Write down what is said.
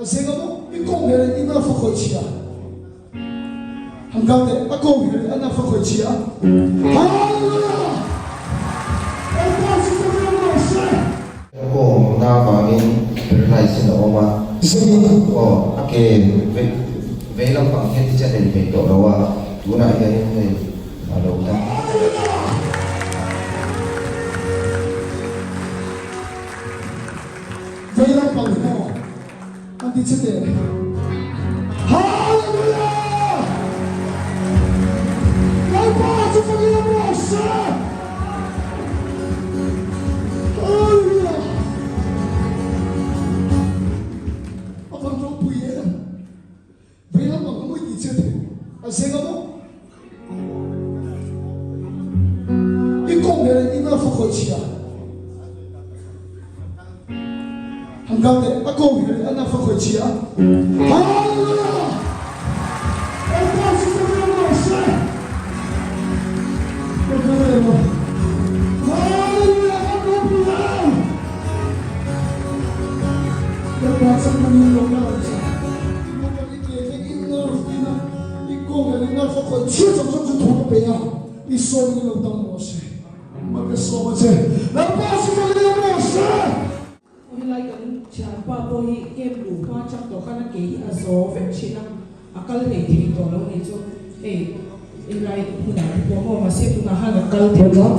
A zeng a maw? I kawng her in a fa khawih chhia. Han kal teh, a kawng her in a fa khawih chhia. Hallelujah! Lalpa chu ka ring rawh se. A kawng na vangin paralyze in a awm a. Zeng a. Aw, a ke vei lampang hian ti che nei thei tawh lo a, tunah hianin hei a lo dam. Hallelujah! Vei lampang hi maw? An ti che teh. Hallelujah! Lalpa chu ka liam rawh se! Hallelujah! A van ropui em! Vei lampang ka mawi ti che teh. A zeng a maw? I kawng he in a fa khawih chhia. Han kal teh, a kawng he in a fa khawih chhia. Hallelujah! Lalpa chu ka ring rawh se. Ka kal leh rawh. Hallelujah! Kan ropui lo. Lalpa chak na min lo kal ang che. I ke vek in nerve in a. I kawng leh i nerve a khawih chhiat zawng zawng chu thu ka pe a, i sawm in i lo dam rawh se. Ma ka sawm a che, Lalpa chu ka liam rawh se. Aw helai kan thianpa pawh hi camp luh hma chak tawh khan a ke hi a zaw vek thin a, a kal hlei thei tawh lo nih chu hei helai hmunah te pawh maw mahse tunah khan a kal thei tawh.